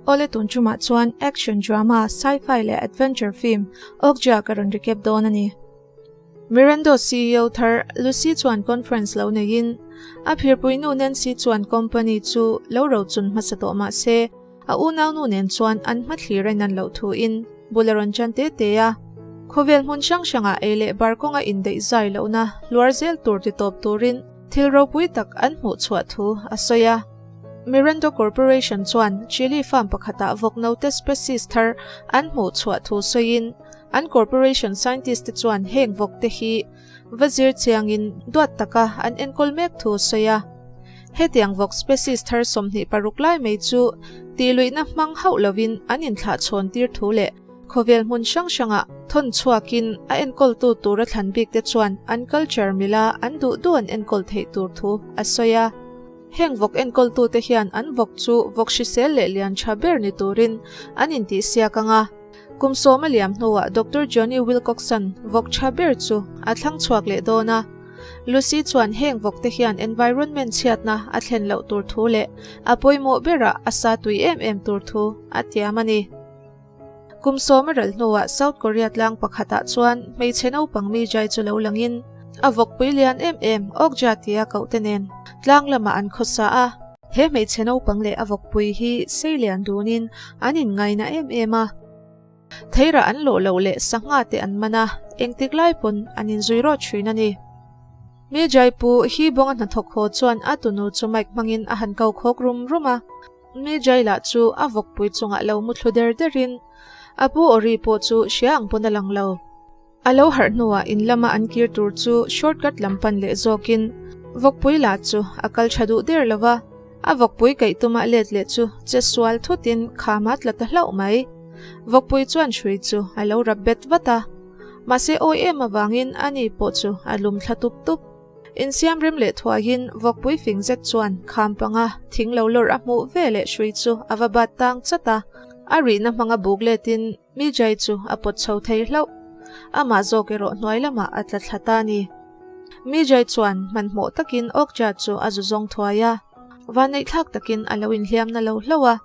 Awle tun tumah chuan action drama, sci-fi leh adventure film Okja ka rawn recap dawn a ni. Mirando CEO thar Lucy chuan conference lo neiin a phirpuinu Nancy chuan company chu lo rochun hmasa tawh mah se a unaunu nen chuan an hmathlir a inan loh thuin bul a rawn chan te te a. Khawvel hmun hrang hrangah ei leh bar kawnga indaih zai lohna hluar zel tur ti tawp turin thil ropui tak an hmuh chhuah thu a sawi a. Mirando Corporation chuan Chile farm pakhatah vawk note species thar an hmuh chhuah thu sawiin an corporation scientist te chuan heng vawk te hi va zir chiangin duat taka an enkawl mek thu a sawi a. Hetiang vawk species thar 26 lai mai chu tihluihna hmang hauh lovin an inthlah chhawn tir thu leh khawvel hmun hrang hrangah thawn chhuakin a enkawltu tura thlan bik te chuan an culture mila an duh duh an enkawl theih tur thu a sawi a. Heng vawk enkawltute hian an vawk chu vawk hrisel leh lian tha ber ni turin an intihsiak ang a. Kum sawm a liam hnuah Doctor Johnny Wilcoxon vawk tha ber chu a thlang chhuak leh dawn a. Lucy chuan heng vawkte hian environment chhiatna a thlen loh tur thu leh a pawimawh berah a sa tui em em tur thu a tiam a ni. Kum sawm a ral hnuah South Korea tlang pakhatah chuan hmeichhe naupang mi jai chu lo langin a vawkpui lian em em Okja tia kohte nen tlang lamah an khawsa a. He hmeichhe naupang leh a vawkpui hi sei lian dunin an inngaina em em a. Theirah an lawh loh leh sangha te an man a, engtik lai pawn an inzui rawt thin a ni. Mi jai pu hi bawnga hnathawk haw chuan a tunu chu mic hmangin a han ko khawk rum rum a. Mi jai lah chu a vawkpui chungah lo mu thlu der derin a pu awri pawh chu hria ang pawn a lang lo. A lo harh hnuah in lama an kir tur chu shortcut lam pan leh zawkin vawkpui lah chu a kal tha duh der lo va, a vawkpui kaih tuma let leh chu che sual thutin kham a tla ta hlauh mai. Vawkpui chuan hrui chu a lo rap bet vat a, mahse awi em avangin ani pawh chu a lum thla tup tup. Insiam rem leh thuaiin vawkpui fing zet chuan kham panga thing lo lawrh a hmuh ve leh hrui chu a va bat tang chat a, a rihna hmanga buk letin mi jai chu a pawt chho thei hlauh. Amah zawk erawh hnuai lamah a tla thla ta a ni. Mi jai chuan hmanhmawh takin Okja chu a zu zawng thuai a, vanneihthlak takin a lo inhliam na lo hlauh a,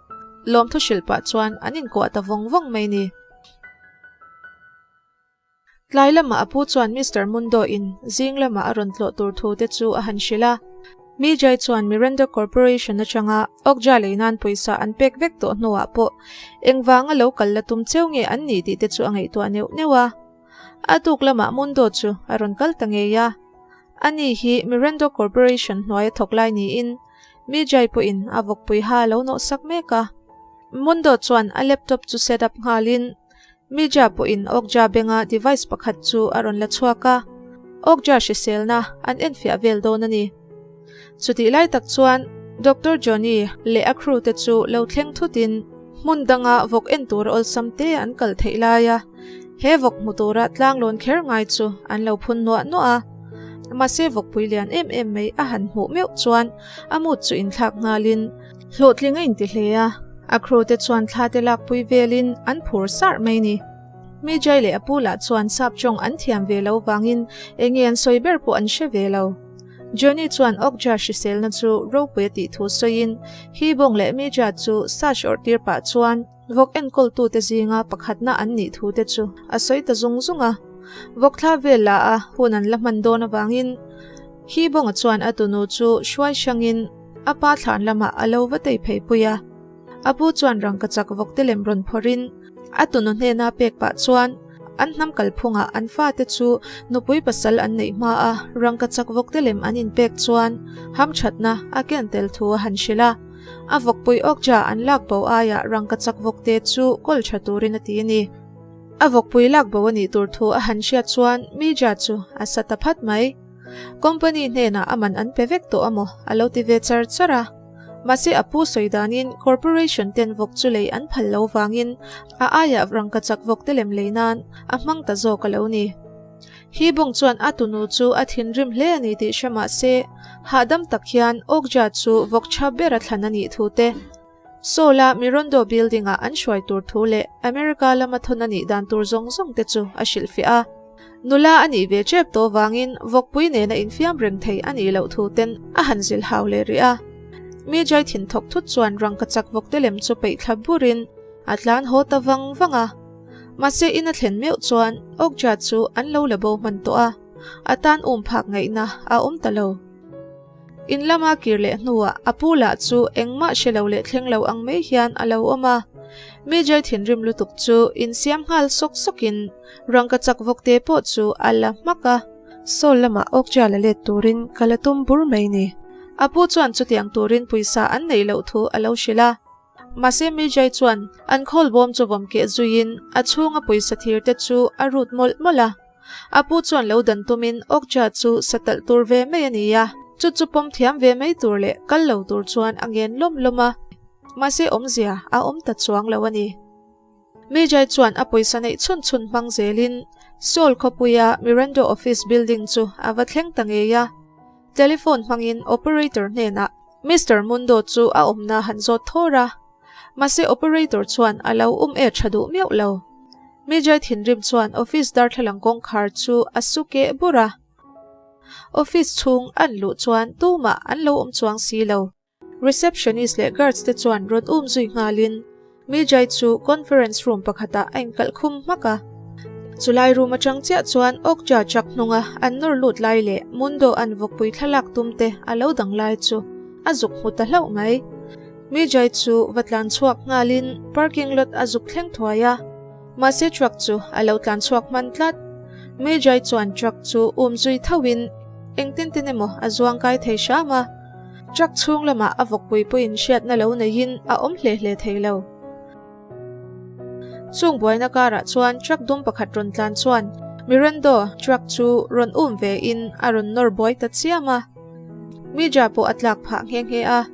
lawmthu hrilh pah chuan an inkuah ta vawng vawng mai ni. Tlai lamah a pu chuan Mister Mundo in zing lamah a rawn tlawh tur thu te chu a han hrilh a. Mi Jai chuan Miranda Corporation atanga Okja lei nan pawisa an pek vek tawh hnuah pawh engvanga lo kal la tum cheu nge an nih tih te chu a ngaihtuah neuh neuh a. A tuk lamah Mundo chu a rawn kal ta ngei a. Ani hi Miranda Corporation hnuaia thawk lai niin Mi Jai pawhin a vawkpui ha a lo nawhsak mek a. Mundo chuan a laptop chu set up nghalin Mija pawhin Okja benga device pakhat chu a rawn la chhuak a, Okja hriselna an enfiah vel dawn a ni. Chutih lai tak chuan Doctor Johnny leh a crew te chu lo thleng thutin hmun danga vawk en tura awlsam te an kal theih laia he vawk hmu tura tlanglawn kher ngai chu an lo phun nuah nuah a. Mahse vawkpui lian em em mai a han hmuh meuh chuan a mood chu inthlak nghalin Hlawhtling a inti hle a, a crew te chuan thla te lakpui velin an phur sarh mai ni. Mi Jai leh a pu lah chuan sap tawng an thiam ve lo vangin enge an sawi ber pawh an hre ve lo. Johnny chuan Okja hriselna chu ropui a tih thu sawiin Hee Bong leh Mi Jia chu sash awrh tir pah chuan vawk enkawltute zinga pakhatna an nih thu te chu a sawi ta zung zung a. Vawk thla vel lah a hun an la hman dawn avangin Hee Bong-a chuan a tunu chu hruai hrangin A pa thlan lamah a lo va tei phei pui a. A pu chuan rangka chak vawk te lem rawn phawrhin a tunu hnena pek pah chuan an hnam kalphungah an fate chu nupui pasal an neih hma a rangka chak vawk te lem an inpek chuan hamthatna a ken tel thu a han hrilh a. A vawkpui awkja an lak bo aiah rangka chak vawk te chu kawl tha turin a ti a ni. A vawkpui lak bo a nih tur thu a han hriat chuan Mija chu a sa ta phat mai. Company hnenah a man an pe vek tawh amaw a lo ti ve char char a. Mahse a pu sawi danin corporation ten vawk chu lei an phal lo vangin a aiah rangka chak vawk te lem lei nan a hmang ta zawk a lo ni. Hi bawng chuan a tunu chu a thinrim hle a ni tih hre mahse hahdam tak hian Okja chu vawk tha ber a thlan a nih thu te Seoul-a Mirondo Building-ah an hruai tur thu leh America lama thawn a nih dan tur zawng zawng te chu a hrilhfiah a. Nula a nih ve tep tawh vangin vawkpui nena infiam reng thei a nih loh thu ten a han zilh hau leh rih a. Mi Jai thin thawk thut chuan rangkachak vawkte lem chu peih thla burin a tlan haw ta vang vang a. Mahse in a thlen meuh chuan Okja chu an lo la bo hman tawh a, a tan um phak ngaihna a awm ta lo. In lama kir leh hnuah a pu lah chu engmah hre lo leh thleng lo ang mai hian a lo awm a. Mi Jai thinrim lutuk chu insiam nghal sawk sawkin rangkachak vawkte pawh chu a la hmak a. Sawl lamah Okja la let turin ka la tum bur mai ni. A pu chuan chutiang turin pawisa an neih loh thu a lo hrilh a. Mahse Mijai chuan an khawl bawm chu vawm keh zuiin a chhunga pawisa thir te chu a rut mawlh mawlh a. A pu chuan lo dan tumin Okja chu sa talh tur ve mai a ni a, chu chu pawm thiam ve mai tur leh kal lo tur chuan a ngen lawm lawm a. Mahse awmzia a awm ta chuang lo a ni. Mijai chuan a pawisa neih chhun chhun hmang zelin Seoul khawpuia Mirando Office Building chu a va thleng ta ngei a. Telephone hmangin operator hnenah Mister Mundo chu a awmna han zawt thawr a. Mahse operator chuan a lo um e tha duh miauh lo. Mijai thinrim chuan office darthlalang kawngkhar chu a su keh bur a. Office chhung an luh chuan tumah an lo awm chuang si lo. Receptionist leh guards te chuan rawn um zui nghalin Mijai chu conference room pakhatah a inkalh khum hmak a. Chulai room atang chiah chuan Okja truck hnunga an nawr lut lai leh Mundo an vawkpui thlalak tum te a lo dang lai chu a zuk hmu ta hlauh mai. Mijai chu va tlan chhuak nghalin parking lot a zuk thleng thuai a. Mahse truck chu a lo tlan chhuak hman tlat. Mijai chuan truck chu um zui thoin engtin tin emaw a zuang kai thei hram a. Truck chhung lamah a vawkpui pawhin hriatna lo neiin a awm hle hle thei lo. Chung buaina karah chuan truck dum pakhat rawn tlan chuan Mirando truck chu rawn um ve in a rawn nawr buai ta chiam a. Mija pawh a tlak phah nghe nghe a.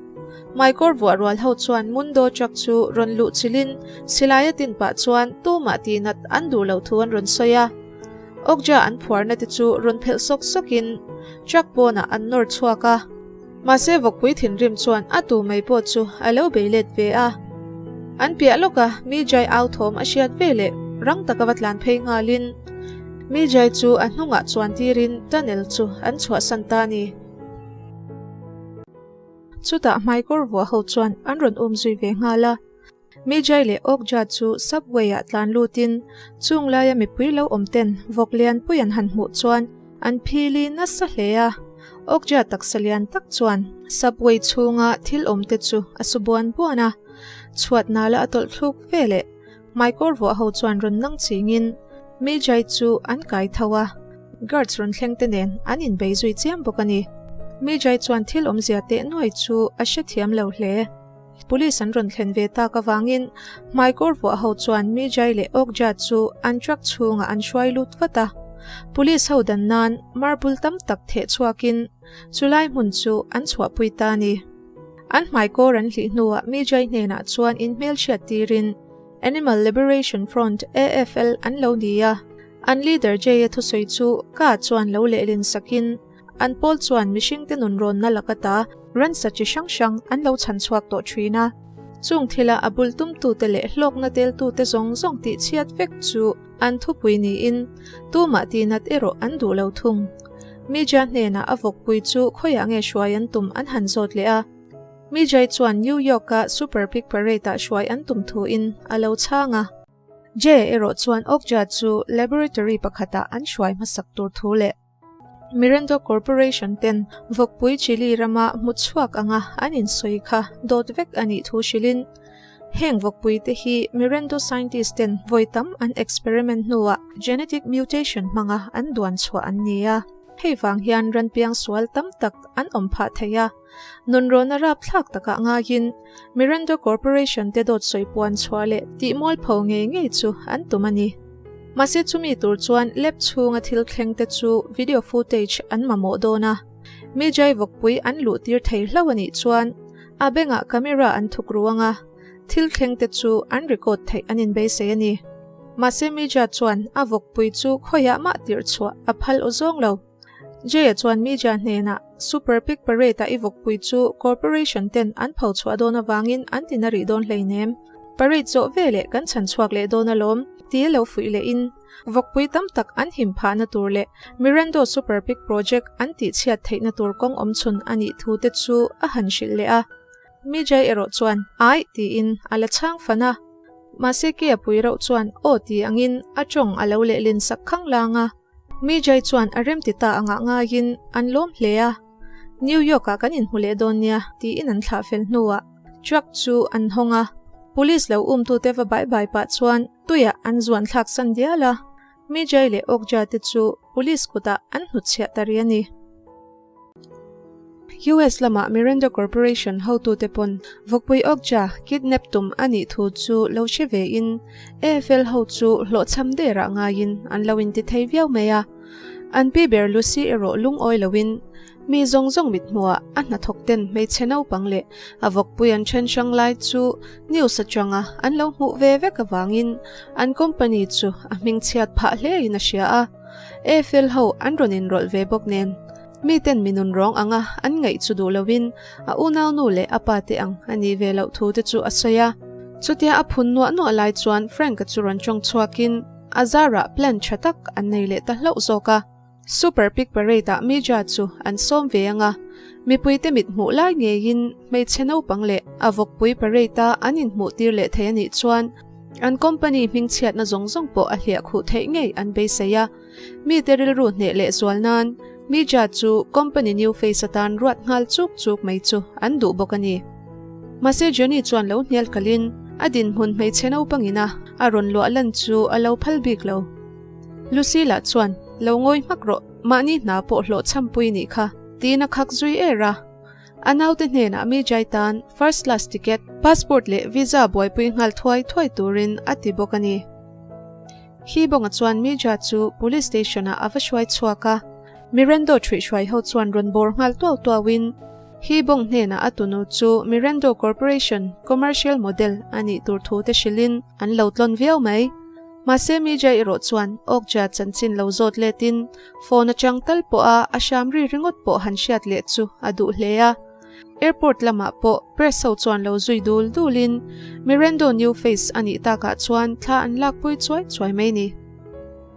Maikawr vuah rual ho chuan Mundo truck chu rawn luh chilhin silai a tin pah chuan tumah tihnat an duh loh thu an rawn sawi a. Okja an phuarna te chu rawn phelh sawk sawkin truck pawnah an nawr chhuak a. Mahse vawkpui thinrim chuan a tu mai pawh chu a lo bei let ve a. An piah lawka mi Jai au thawm a hriat ve leh rang taka va tlan phei nghalin mi Jai chu a hnungah chuan tirin tunnel chu an chhuahsan ta a ni. Chutah hmaikawr vuah ho chuan an rawn um zui ve nghal a. Mijai leh Okja chu subway-ah tlan lutin chung laia mipui lo awm ten vawk lianpui an han hmuh chuan an phili nasa hle a. Okja taksa lian tak chuan subway chhunga thil awm te chu a su buan buan a, chhuat nala a tawlh thluk ve leh hmaikawr vuah ho chuan rawn nang chingin Mijai chu an kai tho a, guards rawn thleng te nen an inbei zui chiam bawk a ni. Mijai chuan thil awmzia teh nuai chu a hrethiam lo hle. Police an rawn thlen ve tak avangin hmaikawr vuah ho chuan Mijai leh Okja chu an truck chhungah an hruai lut vat a. Police ho dan nan marble tam tak theh chhuakin chulai hmun chu an chhuahpui ta a ni. An hmaikawr an hlih hnuah Mijai hnenah chuan inhmelhriat tirin Animal Liberation Front, AFL, an lo ni a. An leader Jay-a thusawi chu ka chuan lo lehlin sakin, An pawl chuan mihringte nunrawnna laka ta ransa chi hrang hrang an lo chhan chhuak tawh thin a. Chung thila a bul tumtute leh hlawkna teltute zawng zawng tih chhiat vek chu an thupui niin tumah tihnat erawh an duh lo thung. Mija hnenah a vawkpui chu khawiah nge hruai an tum an han zawt leh a. Mijai chuan New York-a Super Pig Parade-ah hruai an tum thuin a lo chhang a. Jay erawh chuan Okja chu laboratory pakhatah an hruai hmasak tur thu leh Mirando Corporation ten vawkpui chili rama hmu chhuak anga an insawi kha dawt vek a nih thu hrilhin, heng vawkpui te hi Mirando scientist ten vawi tam an experiment hnuah genetic mutation hmanga an duan chhuah an ni a, hei vang hian ranpiang sual tam tak an awm phah thei a, nunrawna rapthlak takah ngaiin Mirando Corporation te dawt sawi puan chhuah leh tih mualpho ngei ngei chu an tum a ni. Mahse chumi tur chuan lab chhunga thil thleng te chu video footage an mamawh dawn a, mi jai vawkpui an luh tir thei hlauh a nih chuan a bengah camera an thuk ru ang a, thil thleng te chu an record theih an inbeisei a ni. Mahse Mija chuan a vawkpui chu khawiah mah tirh chhuah a phal aw zawng lo. Jay-a chuan Mija hnenah Super Pig Parade-a i vawkpui chu Corporation ten an pho chhuah dawn avangin an ti na rih dawn hleinem. Parade zawh veleh kan chhan chhuak leh dawn alawm, ti lo fuih lehin vawkpui tam tak an him phahna tur leh Mirando Super Pig Project an tihchhiat theihna tur kawng awm chhun a nih thu te chu a han hrilh leh a. Mijai erawh chuan Aih tiin a la chhang fan a. Mahse Kea pui reuh chuan aw ti angin a tawng a lo lehlin sak khang lang a. Mijai chuan a remti ta angah ngaiin an lawm hle a. New York ah kan inhmu leh dawn nia tiin an thlah fel hnuah truck chu an hawng a. Police lo umtute va bai bai pah chuan tuiah an zuan thlak san dial a. Mijai leh Okja te chu police kutah an hnutchhiah ta rih a ni. US lama Miranda Corporation hotute pawn Vawkpui Okja kidnap tum a nih thu chu lo hre ve in AFL ho chu hlawhchham derah ngaiin an lo inti thei viau mai a. An pi ber Lucy erawh lungawi loin mi zawng zawng mithmuhah a hnathawk ten hmeichhe naupang leh a vawkpui an then hrang lai chu news atanga an lo hmuh ve vek avangin an company chu a hmingchhiat phah hle in a hria a. AFL ho an rawn inrawlh ve bawk nen miten mi nun rawng anga an ngaih chu duh loin a unaunu leh a pa te ang a nih ve loh thu te chu a sawi a. Chutia a phun nuah nuah lai chuan Frank-a chu rawn tawng chhuakin a zarah plan tha tak an nei leh ta hlauh zawk a. Super Pig Parade-ah Mija chu an sawm ve ang a, mipuite mit hmuh lai ngeiin hmeichhe naupang leh a vawkpui parade-a an inhmuh tir leh thei a nih chuan an company hmingchhiatna zawng zawng pawh a hliah khuh theih ngei an beisei a. Mite rilru hneh leh zual nan Mija chu company new face atan ruat nghal chuk chuk mai chu an duh bawk a ni. Mahse Johnny chuan lo hnial kalin a dinhmun hmeichhe naupangina a rawn luah lan chu a lo phal bik lo. Lucy lah chuan, Lo ngawi hmak rawh, mahni hna pawh hlawh chhampui nih kha, tiin a khak zui er a. A naute hnenah mi jai tan first class ticket, passport leh visa buaipui nghal thuai thuai turin a ti bawk a ni. Hi bawnga chuan Mija chu police station ah a va hruai chhuak a. Mirendo ṭhuihhruai ho chuan rawn bawr nghal tuau tuauin Hi bawng hnenah a tunu chu Mirendo Corporation commercial model a nih tur thu te hrilhin an lo tlawn viau mai. Mahse Mija erawh chuan Okja chanchin lo zawt letin phone atang tal pawha a hram ri ringawt pawh han hriat leh chu a duh hle a. Airport lamah pawh press ho chuan lo zui dul dulin Mirendo new face a nih takah chuan thla an lakpui chuai chuai mai ni.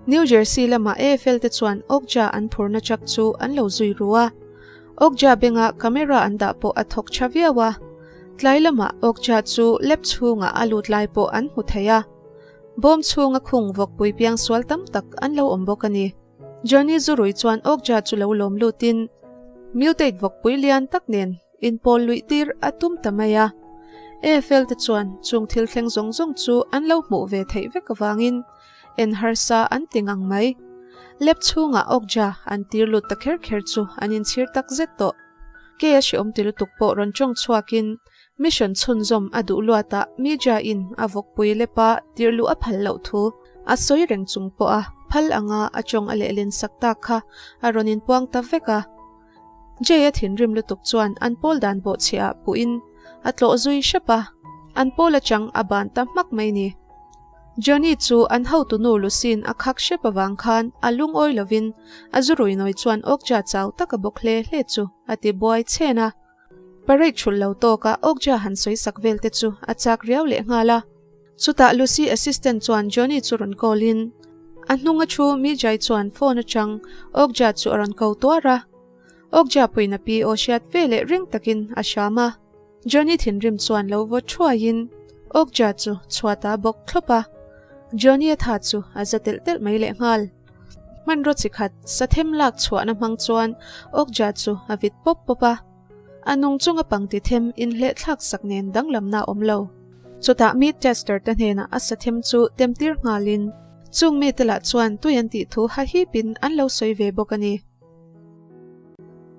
New Jersey lama AFL te chuan Okja an phurna truck chu an lo zui ru a. Okja benga camera an dah pawh a thawk tha viau a. Tlai lamah Okja chu lab chhungah a lut lai pawh an hmu thei a. Bawm chhunga khung vawkpui piang sual tam tak an lo awm bawk a ni. Johnny Zurui chuan Okja chu lo lawm lutin mutate vawkpui lian tak nen inpawl luih tir a tum ta mai a. AFL te chuan chung thil thleng zawng zawng chu an lo hmuh ve theih vek avangin en harsa an ti ngang mai. Lab chhungah Okja an tir lut ta kher kher chu an inchhir tak zet tawh. Kei a hreawm ti lutuk pawh rawn tawng chhuakin Mission chhunzawm a duh luatah Mija in a vawkpui lepa tirh luh a phal loh thu a sawi reng chung pawh a phal anga a tawng a lehlin sak tak kha a rawn inpuang ta vek a. Jay a thinrim lutuk chuan an pawl dan bawhchhiah ah puhin a tlawh zui hrep a, an pawl atang a ban ta hmak mai ni. Johnny chu an hotunu Lucy'n a khak hrep avang khan a lungawi lovin a zurui nawi chuan Okja chau tak a bawk hle hle chu a ti buai chhen a. Parade thulh lo tawk a Okja han sawi sak vel te chu a chak riau leh nghal a. Chutah Lucy assistant chuan Johnny chu rawn call in a hnung a thu Mijai chuan phone atang Okja chu a rawn ko tuar a. Okja puina pi aw hriat ve leh ring takin a hram a. Johnny thinrim chuan lo vaw thuai in Okja chu chhuat ah bawk thlawp a. Johnny a tha chu a za telh telh mai leh nghal. Hmanraw chi khat sathem lak chhuahna hmang chuan Okja chu a vit pawp pawp a. A nung chunga pangti them inhleh thlak sak nen danglamna a awm lo. Chutah meat tester te hnenah a sathem chu temtir nghalin chung mite lah chuan tui an tih thu hahipin an lo sawi ve bawk a ni.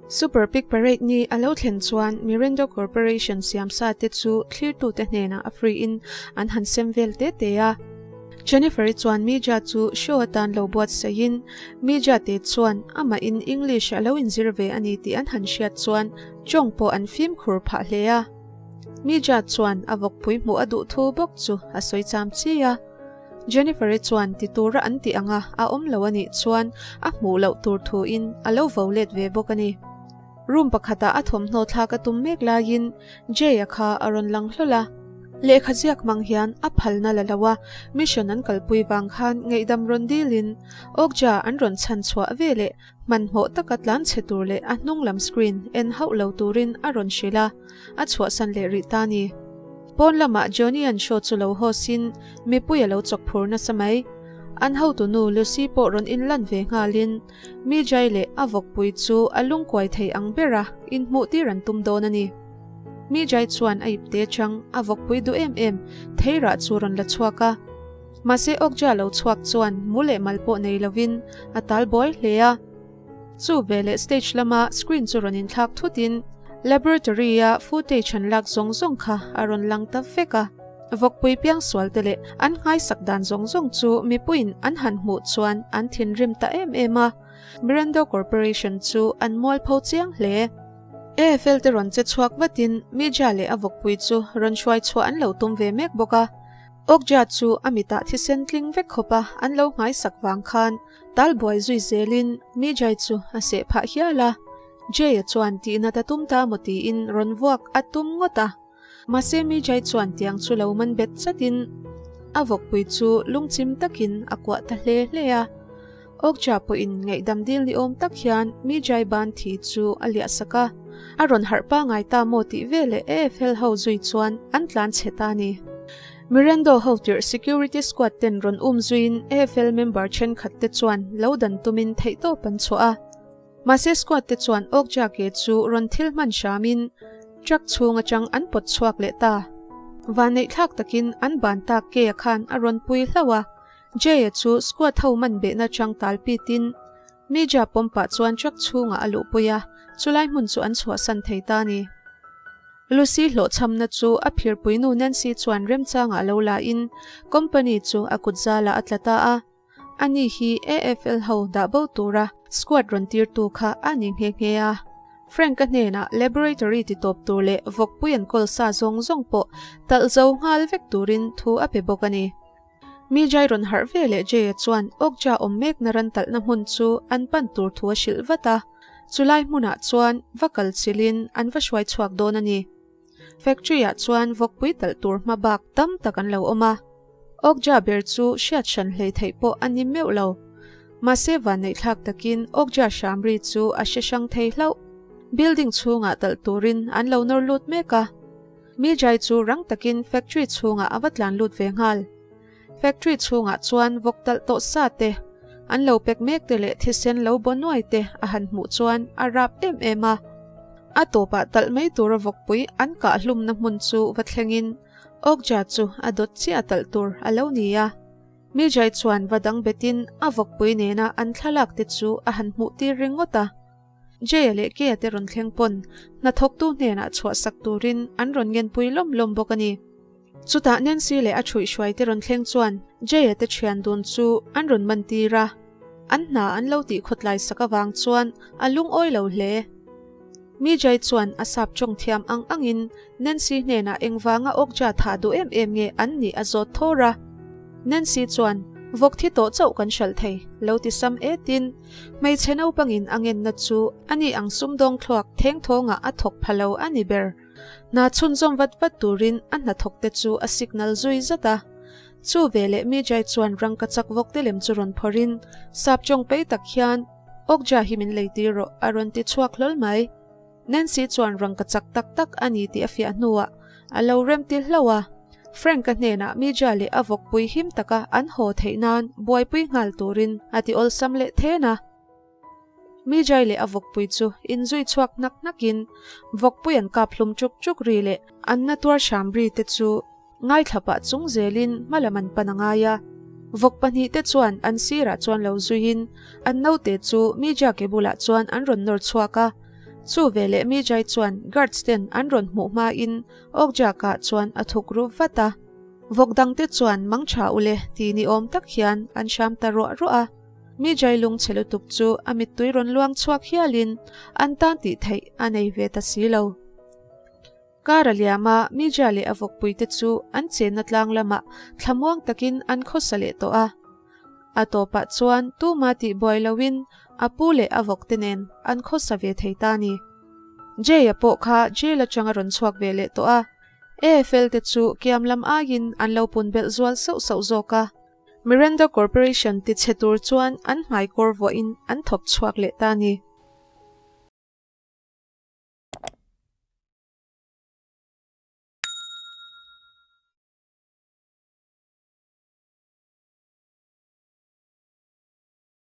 Super Pig Parade ni a lo thlen chuan Mirendo Corporation siamsa te chu thlirtute hnenah a free in an han sem vel te te a. Jennifer-i chuan Mija chu show atan lo buatsaihin Mija te chuan amah in English a lo inzir ve a ni tih an han hriat chuan tawng pawh an fimkhur phah hle a. Mija chuan a vawkpui hmuh a duh thu bawk chu a sawi cham chi a. Jennifer-i chuan ti tura an tih anga a awm lo a nih chuan a hmuh loh tur thuin a lo vo let ve bawk a ni. Room pakhatah a thawmhnaw thlak a tum mek laiin Jay-a kha a rawn lang hlawl a. Lehkha ziak hmang hian a phalna la lo a, mission an kalpui vang khan ngaihdam rawn dilin Okja an rawn chhan chhuah ve leh hmanhmawh taka tlan chhe tur leh a hnung lam screen en hauh lo turin a rawn hrilh a, a chhuahsan leh rih ta ni. Pawn lamah Johnny an show chu lo host-in mipui a lo chawk phur nasa mai. An hotunu Lucy pawh rawn inlan ve nghalin Mijai leh a vawkpui chu a lungkuai thei ang bera inhmuhtir an tum dawn a ni. Mijai chuan a ipte chang a vawkpui duh em em theirah chu rawn la chhuak a. Mahse Okja lo chhuak chuan mu leh mal pawh nei lovin a tal buai hle a. Chu veleh stage lama screen chu rawn inthlak thutin laboratory-a footage an lak zawng zawng kha a rawn lang ta vek a. Vawkpui piangsual te leh an nghaisak dan zawng zawng chu mipuiin an han hmuh chuan an thinrim ta em em a, Mirando Corporation chu an mualpho chiang hle. AFL te rawn che chhuak vatin Mija leh a vawkpui chu rawn hruai chhuah an lo tum ve mek bawk a. Okja chu a mitah thisen tling vek khawp a an lo nghaisak vang khan tal buai zui zelin Mijai chu a seh phah hial a. Jay-a chuan tihna ta tum ta maw tiin rawn vuak a tum ngawt a. Mahse Mijai chuan tiang chu lo man bet chatin a vawkpui chu lungchim takin a kuah ta hle hle a. Okja pawhin ngaihdam dil ni awm tak hian Mijai ban thi chu a liah sak a. A rawn harh pangai ta maw tih veleh AFL ho zui chuan an tlan chhe ta ni. Mirando ho tirh security squad ten rawn um zuiin AFL member thenkhat te chuan lo dan tumin theihtawp an chhuah a. Mahse squad te chuan Okja ke chu rawn thil hman hramin truck chhung atang an pawt chhuak leh ta. Vanneih thlak takin an ban tak ke-a khan a rawn pui hlauh a, Jay-a chu squad ho man behna chang tal pitin Mija pawm pah chuan truck chhungah a luhpui a, chulai hmun chu an chhuahsan thei ta a ni. Lucy hlawhchhamna chu a phirpuinu Nancy chuan remchangah lo la in company chu a kutzalah a tla ta a. Ani hi AFL ho dah bo tura squad rawn tirtu kha a ni nghe nghe a. Frank-a hnenah laboratory ti tawp tur leh vawkpui an kawl sa zawng zawng pawh talh zo nghal vek turin thu a pe bawk a ni. Mi jai rawn harh ve leh Jay-a chuan Okja awm mekna ran talhna hmun chu an pan tur thu a hrilh vat a. Chulai hmunah chuan va kal chilhin an va hruai chhuak dawn a ni. Factory-ah chuan vawkpui talh tur hma bak tam tak an lo awm a. Okja ber chu hriat hran hlei theih pawh a ni meuh lo. Mahse vanneihthlak takin Okja hram ri chu a hre hrang thei hlauh. Building chhungah talh turin an lo nawr lut mek a. Mijai chu rang takin factory chhungah a va tlan lut ve nghal. Factory chhungah chuan vawk talh tawh sa te, an lo pek mek te leh thisen lo baw nuai te a han hmuh chuan a rap em em a. A tawpah talh mai tura vawkpui an kah hlumna hmun chu va thlengin Okja chu a dawt chiah talh tur a lo ni a. Mijai chuan va dang betin a vawkpui nena an thlalak te chu a han hmuh tir ringawt a. Jay-a leh Kay-a te rawn thleng pawn hnathawktu hnenah chhuahsak turin an rawn ngenpui lawm lawm bawk a ni. Chutah Nancy leh a ṭhuihhruai te rawn thleng chuan Jay-a te ṭhian dun chu an rawn man tir a, an hna an lo tih khawtlai sak avang chuan a lungawi lo hle. Mi Jay chuan a sap ṭawng thiam ang angin Nancy hnenah engvanga Okja thah duh em em nge an nih a zawt thawr a. Nancy chuan, Vawk thi tawh chauh kan hralh thei, lo ti sam etin hmeichhe naupangin a ngenna chu ani ang sumdawng thluak thengthawngah a thawk pha lo a ni ber. Hna chhunzawm vat vat turin a hnathawk te chu a signal zui zat a. Chu veleh Mijai chuan rangka chak vawk te lem chu rawn phawrhin sap tawng pei tak hian, Okja hi min lei tir rawh a rawn ti chhuak hlawl mai. Nancy chuan rangka chak tak tak a ni tih a fiah hnuah a lo rem ti hlauh a. Frank-a hnenah Mija leh a vawkpui him taka an haw theih nan buaipui nghal turin a ti awlsam leh then a. Mijai leh a vawkpui chu inzui chhuak hnak hnakin vawkpui an kap hlum chuk chuk ri leh an na tuar hram ri te chu ngaithla pah chung zelin hmalam an pan a ngai a. Vawk pahnihte chuan an sirah chuan lo zuiin an naute chu Mija ke bulah chuan an rawn nawr chhuak a. Chu veleh Mijai chuan guards ten an rawn hmuh hmain Okjak-ah chuan a thuk ru vat a. Vawk dangte chuan mangtha ule ti ni awm tak hian an hram ta ruah ruah a. Mi jai lung chhe lutuk chu a mittui rawn luang chhuak hialin an tan tih theih a nei ve ta si lo. Kar a liam a, Mija leh a vawkpuite chu an chenna tlang lamah thlamuang takin an khawsa leh tawh a. A tawpah chuan tuma tih buai loin a pu leh a vawkte nen an khawsa ve thei ta ni. Jay-a pawh kha jail atang a rawn chhuak ve leh tawh a. AFL te chu kiam lam aiin an lo pun belh zual sauh sauh zawk a. Miranda Corporation tichhe tur chuan an hmaikawr vuahin an thawk chhuak leh ta a ni.